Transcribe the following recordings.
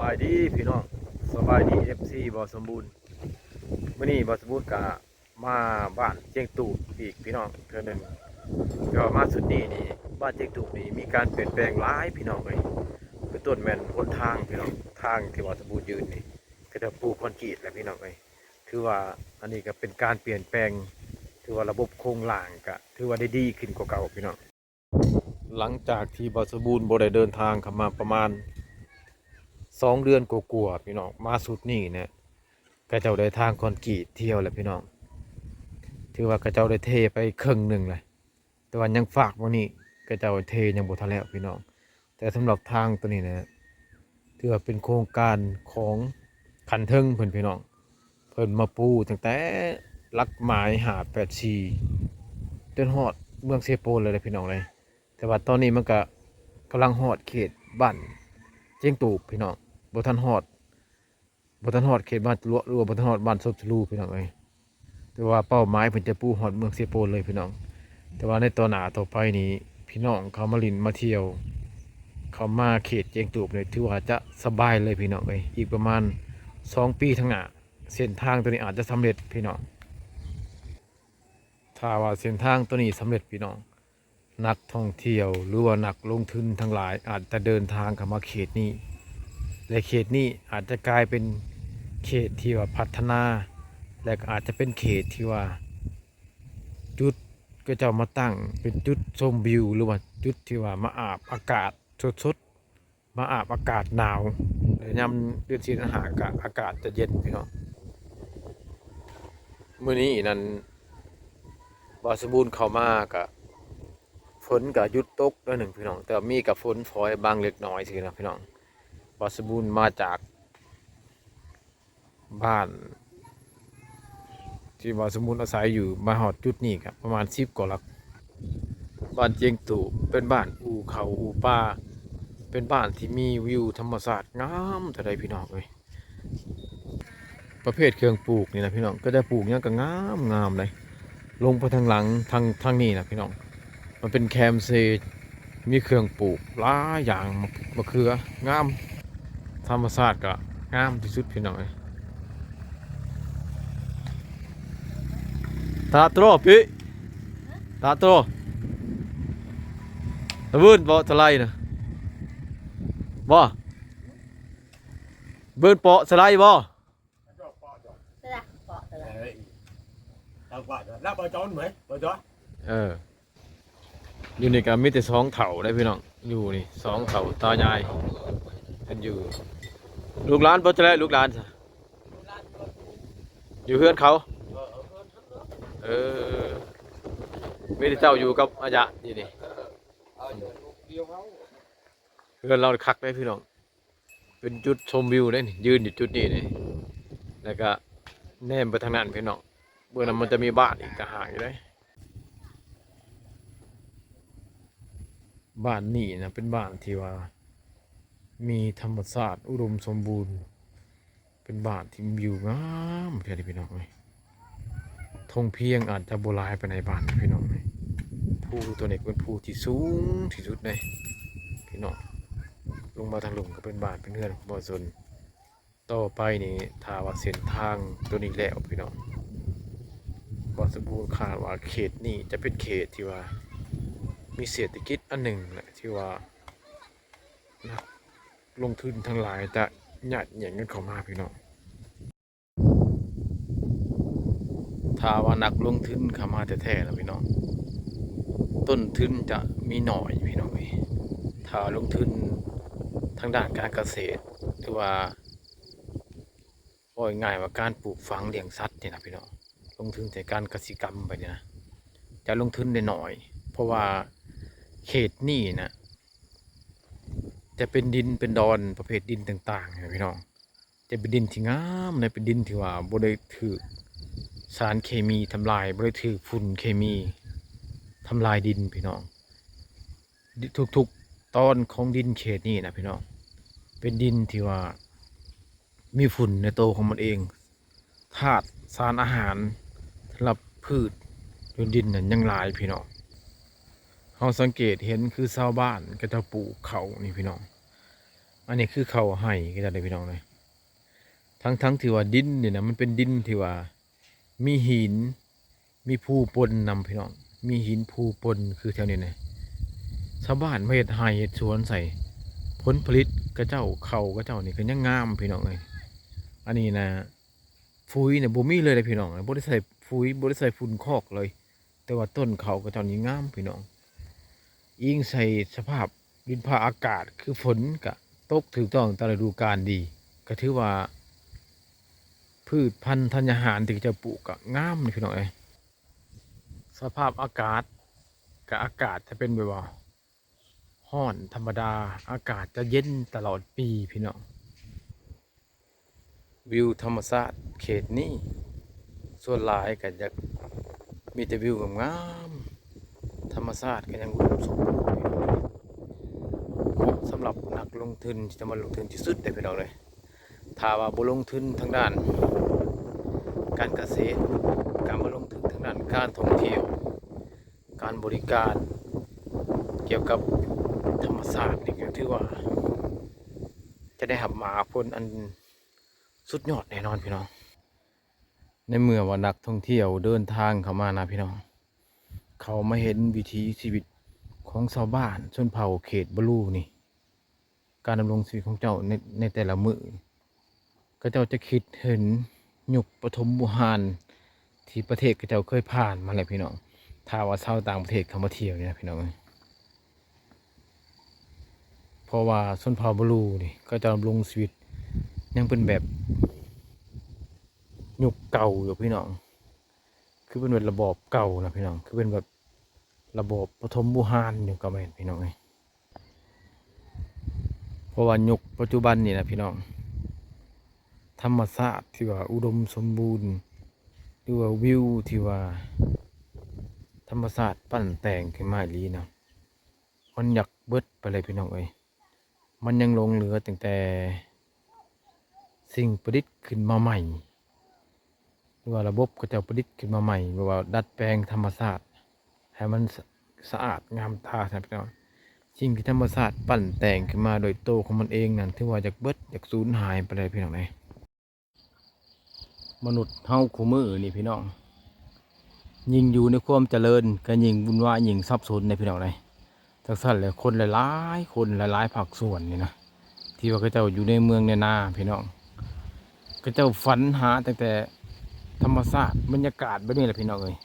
ສະບາຍດີພີ່ນ້ອງ ສະບາຍດີ ເອັຟຊີ ບ່າວສົມບູນ. ມື້ນີ້ບ່າວສົມບູນກະມາບ້ານຈຽງຕູບອີກພີ່ນ້ອງເທື່ອໜຶ່ງ. ແຕ່ວ່າມາຊຸດນີ້ນີ້ ບ້ານຈຽງຕູບນີ້ມີການປ່ຽນແປງຫຼາຍພີ່ນ້ອງເອີຍ. ຄືຕົ້ນແມ່ນຫົນທາງພີ່ນ້ອງ, ທາງທີ່ບ່າວສົມບູນຢືນນີ້ ເຂົາເຈົ້າປູຄອນກຣີດແລ້ວພີ່ນ້ອງເອີຍ. ຖືວ່າອັນນີ້ກະເປັນການປ່ຽນແປງ, ຖືວ່າລະບົບໂຄງລ່າງກະຖືວ່າໄດ້ດີຂຶ້ນກວ່າເກົ່າພີ່ນ້ອງ. ຫຼັງຈາກທີ່ບ່າວສົມບູນບໍ່ໄດ້ເດີນທາງເຂົ້າມາປະມານສອງເດືອນກວ່າໆ ພີ່ນ້ອງ, ມາຊຸດນີ້ນະ ເຂົາເຈົ້າໄດ້ທາງຄອນກຣີດທ່ຽວແລ້ວພີ່ນ້ອງ. ຖືວ່າເຂົາເຈົ້າໄດ້ເທໄປເຄິ່ງໜຶ່ງແລ້ວ, ແຕ່ວ່າຍັງຟາກໝ່ອງນີ້ ເຂົາເຈົ້າເທຍັງບໍ່ທັນແລ້ວພີ່ນ້ອງ. ແຕ່ສຳລັບທາງໂຕນີ້ນະ ຖືວ່າເປັນໂຄງການຂອງຂັ້ນເທິງເພິ່ນພີ່ນ້ອງ, ເພິ່ນມາປູຕັ້ງແຕ່ຫຼັກໝາຍຫ້າແປດສີ່ ຈົນຮອດເມືອງເຊໂປນເລີຍເດ້ພີ່ນ້ອງເອີຍ. ແຕ່ວ່າຕອນນີ້ມັນກະກຳລັງຮອດເຂດບ້ານຈຽງຕູບພີ່ນ້ອງ, ບໍ່ທັນຮອດ ບໍ່ທັນຮອດເຂດບ້ານຕະຫຼວະ ຫຼືວ່າບໍ່ທັນຮອດບ້ານສົບສະຫຼູພີ່ນ້ອງເອີຍ. ແຕ່ວ່າເປົ້າໝາຍເພິ່ນຈະປູຮອດເມືອງເຊໂປນເລີຍພີ່ນ້ອງ. ແຕ່ວ່າໃນຕໍ່ໜ້າຕໍ່ໄປນີ້ ພີ່ນ້ອງເຂົ້າມາຫຼິ້ນມາທ່ຽວ ເຂົ້າມາເຂດຈຽງຕູບນີ້ ຖືວ່າຈະສະບາຍເລີຍພີ່ນ້ອງເອີຍ. ອີກປະມານສອງປີທາງໜ້າ ເສັ້ນທາງໂຕນີ້ອາດຈະສຳເລັດພີ່ນ້ອງ. ຖ້າວ່າເສັ້ນທາງໂຕນີ້ສຳເລັດພີ່ນ້ອງ, ນັກທ່ອງທ່ຽວ ຫຼືວ່ານັກລົງທຶນທັງຫຼາຍອາດຈະເດີນທາງເຂົ້າມາເຂດນີ້ ແລະ ເຂດນີ້ອາດຈະກາຍເປັນເຂດທີ່ວ່າພັດທະນາ ແລະ ກະອາດຈະເປັນເຂດທີ່ວ່າຈຸດເຂົາເຈົ້າມາຕັ້ງເປັນຈຸດຊົມວິວ ຫຼືວ່າຈຸດທີ່ວ່າມາອາບອາກາດສົດໆ ມາອາບອາກາດໜາວ ແລະ ຍາມເດືອນສີ່ເດືອນຫ້າກະອາກາດຈະເຢັນພີ່ນ້ອງ. ມື້ນີ້ນັ້ນ ບ່າວສົມບູນເຂົ້າມາກະ ຝົນກະຢຸດຕົກໜ້ອຍໜຶ່ງພີ່ນ້ອງ, ແຕ່ວ່າມີກະຝົນຝອຍບາງເລັກນ້ອຍຊື່ນະພີ່ນ້ອງ. ບ່າວສົມບູນມາຈາກ ບ້ານທີ່ວ່າສົມມຸດອາໄສຢູ່ ມາຮອດຈຸດນີ້ກະປະມານສິບກວ່າຫຼັກ. ບ້ານຈຽງຕູບ ເປັນບ້ານອູ່ເຂົ້າອູ່ປ່າ, ເປັນບ້ານທີ່ມີວິວທຳມະຊາດງາມເທົ່າໃດພີ່ນ້ອງເອີຍ. ປະເພດເຄື່ອງປູກນີ້ນະພີ່ນ້ອງ, ເຂົາເຈົ້າປູກຫຍັງກະງາມງາມເດ້. ລົງໄປທາງຫຼັງ ທາງ ທາງນີ້ນະພີ່ນ້ອງ, ມັນເປັນແຄມເຊ ມີເຄື່ອງປູກຫຼາຍຢ່າງ, ມະ ມະເຂືອງາມ, ທຳມະຊາດກະງາມທີ່ສຸດພີ່ນ້ອງເອີຍ. ຕາໂຕປີ ຕາໂຕ ຕະເວີນເປາະສະໄລນະ ບໍ່ ເບິ່ນເປາະສະໄລບໍ່? ເອີ ຢູ່ນີ້ກະມີແຕ່ສອງເຖົ້າເດ້ພີ່ນ້ອງ, ຢູ່ນີ້ສອງເຖົ້າຕາຍາຍເພິ່ນຢູ່. ລູກຫຼານບໍ່ຈະໄດ້ ລູກຫຼານ ຢູ່ເຮືອນເຂົາ. ເອີ ມີແຕ່ເຈົ້າຢູ່ກັບອາຍະຢູ່ນີ້. ເຮືອນລາວຄັກເດ້ພີ່ນ້ອງ, ເປັນຈຸດຊົມວິວເດ້ນີ້, ຢືນຢູ່ຈຸດນີ້ນີ້ ແລ້ວກະແນມໄປທາງນັ້ນພີ່ນ້ອງ. ເບື້ອງນັ້ນມັນຈະມີບ້ານອີກຕ່າງຫາກຢູ່ເດ້. ບ້ານນີ້ນະ ເປັນບ້ານທີ່ວ່າມີທຳມະຊາດອຸດົມສົມບູນ, ເປັນບ້ານທີ່ວິວງາມແທ້ເດ້ພີ່ນ້ອງເອີຍ. ທົ່ງພຽງອາດຈະບໍ່ຫຼາຍປານໃດບ້ານນີ້ພີ່ນ້ອງເອີຍ. ພູໂຕນີ້ເປັນພູທີ່ສູງທີ່ສຸດເດ້ພີ່ນ້ອງ. ລົງມາທາງລຸ່ມກະເປັນບ້ານເປັນເຮືອນຂອງປະຊາຊົນ. ຕໍ່ໄປນີ້ ຖ້າວ່າເສັ້ນທາງໂຕນີ້ແລ້ວພີ່ນ້ອງ, ບ່າວສົມບູນຄາດວ່າເຂດນີ້ຈະເປັນເຂດທີ່ວ່າມີເສດຖະກິດອັນໜຶ່ງແຫຼະ ທີ່ວ່ານັກລົງທຶນທັງຫຼາຍຈະຍາດຫຍັງກັນເຂົ້າມາພີ່ນ້ອງ. ຖ້າວ່ານັກລົງທຶນເຂົ້າມາແທ້ໆແລ້ວພີ່ນ້ອງ, ຕົ້ນທຶນຈະມີໜ້ອຍພີ່ນ້ອງເອີຍ. ຖ້າລົງທຶນທາງດ້ານການກະເສດ ຫຼືວ່າ ເວົ້າງ່າຍໆວ່າການປູກຝັງລ້ຽງສັດນີ້ນະພີ່ນ້ອງ, ລົງທຶນໃສ່ການກະສິກຳໄປນີ້ນະ ຈະລົງທຶນໄດ້ໜ້ອຍ. ເພາະວ່າເຂດນີ້ນະ ຈະເປັນດິນເປັນດອນ ປະເພດດິນຕ່າງໆນະພີ່ນ້ອງ, ຈະເປັນດິນທີ່ງາມ ແລະ ເປັນດິນທີ່ວ່າບໍ່ໄດ້ຖືກສານເຄມີທຳລາຍ, ບໍ່ໄດ້ຖືກຝຸ່ນເຄມີທຳລາຍດິນພີ່ນ້ອງ. ທຸກໆຕອນຂອງດິນເຂດນີ້ນະພີ່ນ້ອງ ເປັນດິນທີ່ວ່າມີຝຸ່ນໃນໂຕຂອງມັນເອງ, ທາດສານອາຫານສຳລັບພືດຢູ່ດິນນັ້ນຍັງຫຼາຍພີ່ນ້ອງ. ເຮົາສັງເກດເຫັນຄືຊາວບ້ານເຂົາເຈົ້າປູກເຂົ້ານີ້ພີ່ນ້ອງ, ອັນນີ້ຄືເຂົ້າໄຮ່ເຂົາເຈົ້າເດ້ພີ່ນ້ອງເອີຍ. ທັງໆທີ່ວ່າດິນນີ້ນະ ມັນເປັນດິນທີ່ວ່າມີຫີນ ມີພູປົນນຳພີ່ນ້ອງ, ມີຫີນພູປົນຄືແຖວນີ້ນະ. ຊາວບ້ານມາເຮັດໄຮ່ເຮັດສວນໃສ່ ຜົນຜະລິດເຂົາເຈົ້າ ເຂົ້າເຂົາເຈົ້ານີ້ກໍຍັງງາມພີ່ນ້ອງເອີຍ. ອັນນີ້ນະ ຝຸ່ນນະບໍ່ມີເລີຍເດ້ພີ່ນ້ອງ, ບໍ່ໄດ້ໃສ່ຝຸ່ນ ບໍ່ໄດ້ໃສ່ຝຸ່ນຄອກເລີຍ, ແຕ່ວ່າຕົ້ນເຂົ້າເຂົາເຈົ້ານີ້ງາມພີ່ນ້ອງ. ອີງໃສ່ສະພາບດິນຟ້າອາກາດ ຄືຝົນກະຕົກຖືກຕ້ອງຕາມລະດູການດີ, ກະຖືວ່າພືດພັນທັນຍາຫານທີ່ເຂົາເຈົ້າປູກກະງາມນີ້ພີ່ນ້ອງເອີຍ. ສະພາບອາກາດກະອາກາດຈະເປັນແບບວ່າ ຮ້ອນທຳມະດາ, ອາກາດຈະເຢັນຕະຫຼອດປີພີ່ນ້ອງ. ວິວທຳມະຊາດເຂດນີ້ ສ່ວນຫຼາຍກໍຈະມີແຕ່ວິວງາມໆ, ທຳມະຊາດກໍຍັງອຸດົມສົມບູນ, ເໝາະສຳລັບນັກລົງທຶນທີ່ຈະມາລົງທຶນທີ່ສຸດເດ້ພີ່ນ້ອງເອີຍ. ຖ້າວ່າບໍ່ລົງທຶນທາງດ້ານການກະເສດ, ການບໍ່ລົງທຶນທາງດ້ານການທ່ອງທ່ຽວ, ການບໍລິການກ່ຽວກັບທຳມະຊາດນີ້ ກໍຖືວ່າຈະໄດ້ຮັບໝາກຜົນອັນສຸດຍອດແນ່ນອນພີ່ນ້ອງ. ໃນເມື່ອວ່ານັກທ່ອງທ່ຽວເດີນທາງເຂົ້າມານະພີ່ນ້ອງ, ເຂົາມາເຫັນວິຖີຊີວິດຂອງຊາວບ້ານຊົນເຜົ່າເຂດບາລູນີ້, ການດຳລົງຊີວິດຂອງເຈົ້າໃນ ໃນແຕ່ລະມື້, ເຂົາເຈົ້າຈະຄິດເຫັນຍຸກປະຖົມບູຮານທີ່ປະເທດເຂົາເຈົ້າເຄີຍຜ່ານມາແລ້ວພີ່ນ້ອງ, ຖ້າວ່າຊາວຕ່າງປະເທດເຂົ້າມາທ່ຽວນີ້ນະພີ່ນ້ອງເອີຍ. ເພາະວ່າຊົນເຜົ່າບາລູນີ້ ເຂົາເຈົ້າດຳລົງຊີວິດຍັງເປັນແບບຍຸກເກົ່າຢູ່ພີ່ນ້ອງ, ຄືເປັນແບບລະບອບເກົ່ານະພີ່ນ້ອງ, ຄືເປັນແບບລະບອບປະຖົມບູຮານຢູ່ກໍແມ່ນພີ່ນ້ອງເອີຍ. ເພາະວ່າຍຸກປັດຈຸບັນນີ້ນະພີ່ນ້ອງ, ທຳມະຊາດທີ່ວ່າອຸດົມສົມບູນ ຫຼືວ່າວິວທີ່ວ່າທຳມະຊາດປັ້ນແຕ່ງຂຶ້ນມາອີ່ຫຼີນະ, ມັນຢາກເບິດໄປເລີຍພີ່ນ້ອງເອີຍ. ມັນຍັງຫຼົງເຫຼືອຕັ້ງແຕ່ສິ່ງປະດິດຂຶ້ນມາໃໝ່ ຫຼືວ່າລະບົບເຂົາເຈົ້າປະດິດຂຶ້ນມາໃໝ່, ແບບວ່າດັດແປງທຳມະຊາດໃຫ້ມັນສະ ສະອາດງາມຕາຊັ້ນພີ່ນ້ອງ. ສິ່ງທີ່ທຳມະຊາດປັ້ນແຕ່ງຂຶ້ນມາໂດຍໂຕຂອງມັນເອງນັ້ນ ຖືວ່າຢາກເບິດ ຢາກສູນຫາຍໄປເລີຍພີ່ນ້ອງເອີຍ. ມະນຸດເຮົາຄູ່ມື້ນີ້ພີ່ນ້ອງ, ຍິ່ງຢູ່ໃນຄວາມຈະເລີນກໍຍິ່ງວຸ່ນວາຍ ຍິ່ງສັບສົນເດ້ພີ່ນ້ອງເອີຍ. ຈັ່ງຊັ້ນແຫຼະ ຄົນຫຼາຍໆຄົນ ຫຼາຍໆພາກສ່ວນນີ້ນະ ທີ່ວ່າເຂົາເຈົ້າຢູ່ໃນເມືອງໃນນາພີ່ນ້ອງ, ເຂົາເຈົ້າຝັນຫາຕັ້ງແຕ່ທຳມະຊາດ ບັນຍາກາດແບບນີ້ແຫຼະພີ່ນ້ອງເອີຍ.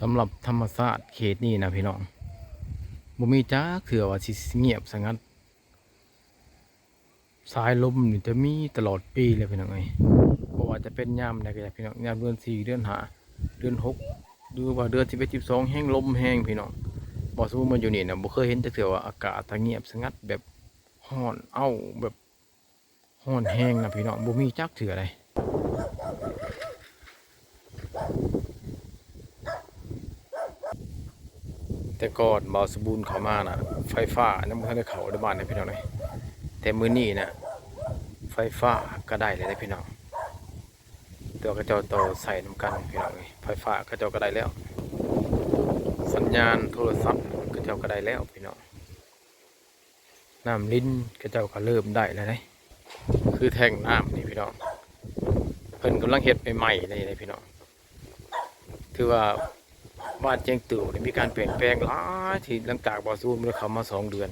ສຳລັບທຳມະຊາດເຂດນີ້ນະພີ່ນ້ອງ, ບໍ່ມີຈັກເທື່ອວ່າຊິງຽບສະຫງັດ. ສາຍລົມນີ້ຈະມີຕະຫຼອດປີເລີຍພີ່ນ້ອງເອີຍ, ບໍ່ວ່າຈະເປັນຍາມໃດກໍຢ່າພີ່ນ້ອງ, ຍາມເດືອນສີ່ ເດືອນຫ້າ ເດືອນຫົກ ຫຼືວ່າເດືອນສິບເອັດ ສິບສອງ ແຮງລົມແຮງພີ່ນ້ອງ. ບໍ່ສົມມຸດມາຢູ່ນີ້ນະ ບໍ່ເຄີຍເຫັນຈັກເທື່ອວ່າອາກາດຈະງຽບສະຫງັດ ແບບຮ້ອນເອົ້າ ແບບ ຮ້ອນແຮງນະພີ່ນ້ອງ, ບໍ່ມີຈັກເທື່ອໃດ. ແຕ່ກ່ອນບ່າວສົມບູນເຂົ້າມານະ ໄຟຟ້າຍັງບໍ່ທັນໄດ້ເຂົ້າໃນບ້ານເດ້ພີ່ນ້ອງເອີຍ, ແຕ່ມື້ນີ້ນະ ໄຟຟ້າກໍໄດ້ແລ້ວເດ້ພີ່ນ້ອງ. ແຕ່ວ່າເຂົາເຈົ້າຕໍ່ສາຍນຳກັນພີ່ນ້ອງເອີຍ, ໄຟຟ້າເຂົາເຈົ້າກໍໄດ້ແລ້ວ, ສັນຍານໂທລະສັບເຂົາເຈົ້າກໍໄດ້ແລ້ວພີ່ນ້ອງ. ນ້ຳລິນເຂົາເຈົ້າກໍເລີ່ມໄດ້ແລ້ວເດ້, ຄືແທ້ງນ້ຳນີ້ພີ່ນ້ອງ, ເພິ່ນກຳລັງເຮັດໃໝ່ໆນີ້ເດ້ພີ່ນ້ອງ. ຖືວ່າບ້ານຈຽງຕູ່ນີ້ມີການປ່ຽນແປງຫຼາຍ, ທີ່ຫຼັງຈາກບ່າວສູນເຂົ້າມາສອງເດືອນ,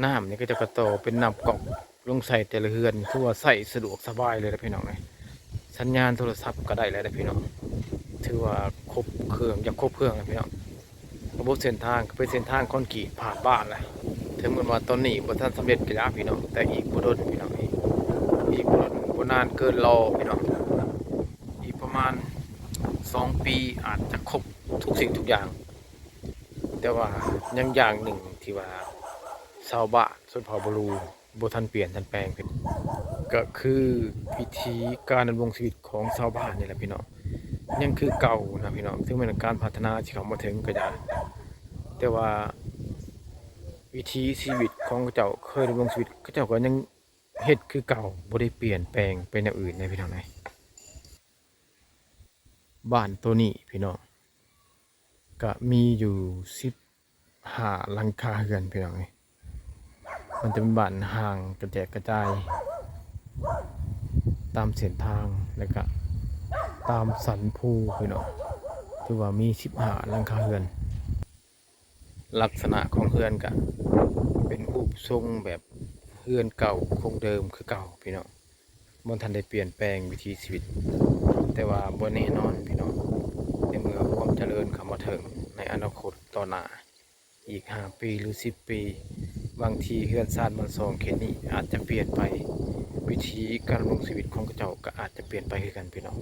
ນ້ຳນີ້ເຂົາເຈົ້າກໍຕໍ່ເປັນນ້ຳກອກລົງໃສ່ແຕ່ລະເຮືອນ, ຖືວ່າໃຊ້ສະດວກສະບາຍເລີຍນະພີ່ນ້ອງເອີຍ. ສັນຍານໂທລະສັບກໍໄດ້ແລ້ວເດ້ພີ່ນ້ອງ, ຖືວ່າຄົບເຄື່ອງ ຢາກຄົບເຄື່ອງແລ້ວພີ່ນ້ອງ. ລະບົບເສັ້ນທາງກໍເປັນເສັ້ນທາງຄອນກຣີດຜ່ານບ້ານແຫຼະ, ເຖິງແມ່ນວ່າຕອນນີ້ບໍ່ທັນສຳເລັດກໍຢ່າພີ່ນ້ອງ, ແຕ່ອີກບໍ່ດົນພີ່ນ້ອງ, ອີກ ອີກບໍ່ດົນ ບໍ່ນານເກີນລໍພີ່ນ້ອງ, ອີກປະມານສອງປີອາດຈະຄົບທຸກສິ່ງທຸກຢ່າງ. ແຕ່ວ່າຍັງຢ່າງໜຶ່ງທີ່ວ່າຊາວບ້ານຊົນເຜົ່າບາລູ ບໍ່ທັນປ່ຽນທັນແປງ, ກໍຄືວິທີການດຳລົງຊີວິດຂອງຊາວບ້ານນີ້ແຫຼະພີ່ນ້ອງ, ຍັງຄືເກົ່ານະພີ່ນ້ອງ. ເຖິງແມ່ນການພັດທະນາຊິເຂົ້າມາເຖິງກໍຢ່າ, ແຕ່ວ່າວິຖີຊີວິດຂອງເຂົາເຈົ້າ ເຄີຍດຳລົງຊີວິດ ເຂົາເຈົ້າກໍຍັງເຮັດຄືເກົ່າ, ບໍ່ໄດ້ປ່ຽນແປງໄປແນວອື່ນນະພີ່ນ້ອງເອີຍ. ບ້ານໂຕນີ້ພີ່ນ້ອງ ກະມີຢູ່ສິບຫ້າຫຼັງຄາເຮືອນພີ່ນ້ອງເອີຍ. ມັນຈະເປັນບ້ານຫ່າງກະແຈກກະຈາຍຕາມເສັ້ນທາງ ແລະກະຕາມສັນພູພີ່ນ້ອງ. ຖືວ່າມີສິບຫ້າຫຼັງຄາເຮືອນ. ລັກສະນະຂອງເຮືອນກະເປັນຮູບຊົງແບບເຮືອນເກົ່າຄົງເດີມຄືເກົ່າພີ່ນ້ອງ. ບໍ່ທັນໄດ້ປ່ຽນແປງວິຖີຊີວິດ, ແຕ່ວ່າບໍ່ແນ່ນອນພີ່ນ້ອງ, ໃນເມື່ອຄວາມຈະເລີນເຂົ້າມາເຖິງໃນອະນາຄົດຕໍ່ໜ້າ ອີກຫ້າປີ ຫຼື ສິບປີ, ບາງທີເຮືອນຊານບ້ານຊ່ອງເຂດນີ້ອາດຈະປ່ຽນໄປ, ວິຖີການດຳລົງຊີວິດຂອງເຂົາເຈົ້າກໍອາດຈະປ່ຽນໄປຄືກັນພີ່ນ້ອງ.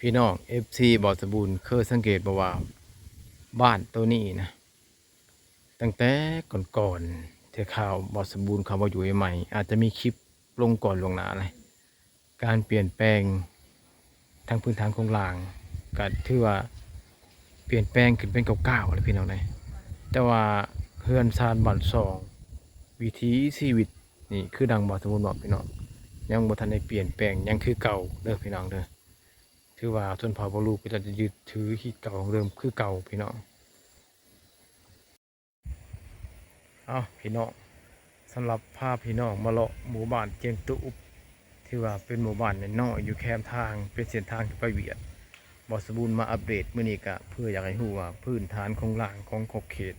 ພີ່ນ້ອງ ເອັຟຊີ ບ່າວສະບູນ ເຄີຍສັງເກດບໍ່ວ່າ ບ້ານໂຕນີ້ນະ ຕັ້ງແຕ່ກ່ອນໆ ແຕ່ຄາວບ່າວສະບູນເຂົ້າມາຢູ່ໃໝ່ໆ ອາດຈະມີຄລິບລົງກ່ອນລ່ວງໜ້າແຫຼະ. ການປ່ຽນແປງທາງພື້ນຖານໂຄງລ່າງ ກະຖືວ່າປ່ຽນແປງຂຶ້ນເປັນກ້າວໆແລ້ວພີ່ນ້ອງເອີຍ. ແຕ່ວ່າເຮືອນຊານບ້ານຊ່ອງ ວິຖີຊີວິດນີ້ ຄືດັ່ງບ່າວສະບູນບອກພີ່ນ້ອງ ຍັງບໍ່ທັນໄດ້ປ່ຽນແປງ ຍັງຄືເກົ່າເດີພີ່ນ້ອງເດີ. ຖືວ່າຊົນເຜົ່າບໍ່ລູກກໍຈະຍຶດຖືຮີດເກົ່າຂອງເດີມຄືເກົ່າພີ່ນ້ອງ. ເອົາພີ່ນ້ອງ ສຳລັບພາພີ່ນ້ອງມາເລາະໝູ່ບ້ານຈຽງຕູບ ຖືວ່າເປັນໝູ່ບ້ານນ້ອຍໆ ຢູ່ແຄມທາງ ເປັນເສັ້ນທາງທີ່ໄປວຽກ. ບ່າວສະບູນມາອັບເດດມື້ນີ້ກະເພື່ອຢາກໃຫ້ຮູ້ວ່າພື້ນຖານໂຄງລ່າງຂອງຂອບເຂດ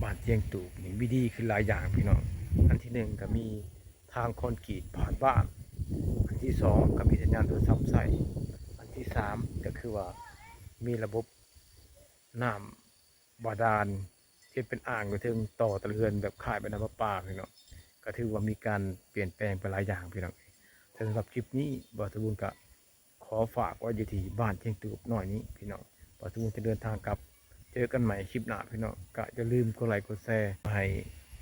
ບ້ານຈຽງຕູບນີ້ມີດີຂຶ້ນຫຼາຍຢ່າງພີ່ນ້ອງ. ອັນທີໜຶ່ງກະມີທາງຄອນກຣີດຜ່ານບ້ານ, ອັນທີສອງກະມີສັນຍານໂທລະສັບໃຊ້, ອັນທີສາມກະຄືວ່າມີລະບົບນ້ຳບາດານ ເຮັດເປັນອ່າງຢູ່ເທິງຕໍ່ຕະເຮືອນ ແບບຄ້າຍເປັນນ້ຳປະປາພີ່ນ້ອງ. ກະຖືວ່າມີການປ່ຽນແປງໄປຫຼາຍຢ່າງພີ່ນ້ອງ. ແຕ່ສຳລັບຄລິບນີ້ ບ່າວສະບູນກະຂໍຝາກໄວ້ຢູ່ທີ່ບ້ານຈຽງຕູບນ້ອຍນີ້ພີ່ນ້ອງ. ບ່າວສະບູນຈະເດີນທາງກັບ. ເຈີກັນໃໝ່ຄລິບໜ້າພີ່ນ້ອງ. ກະຢ່າລືມກົດໄລກົດແຊ ໃຫ້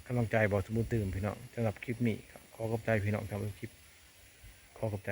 ກຳລັງໃຈບ່າວສະບູນຕື່ມພີ່ນ້ອງ. ສຳລັບຄລິບນີ້ກະຂໍຂອບໃຈພີ່ນ້ອງສຳລັບຄລິບ. ຂໍຂອບໃຈ.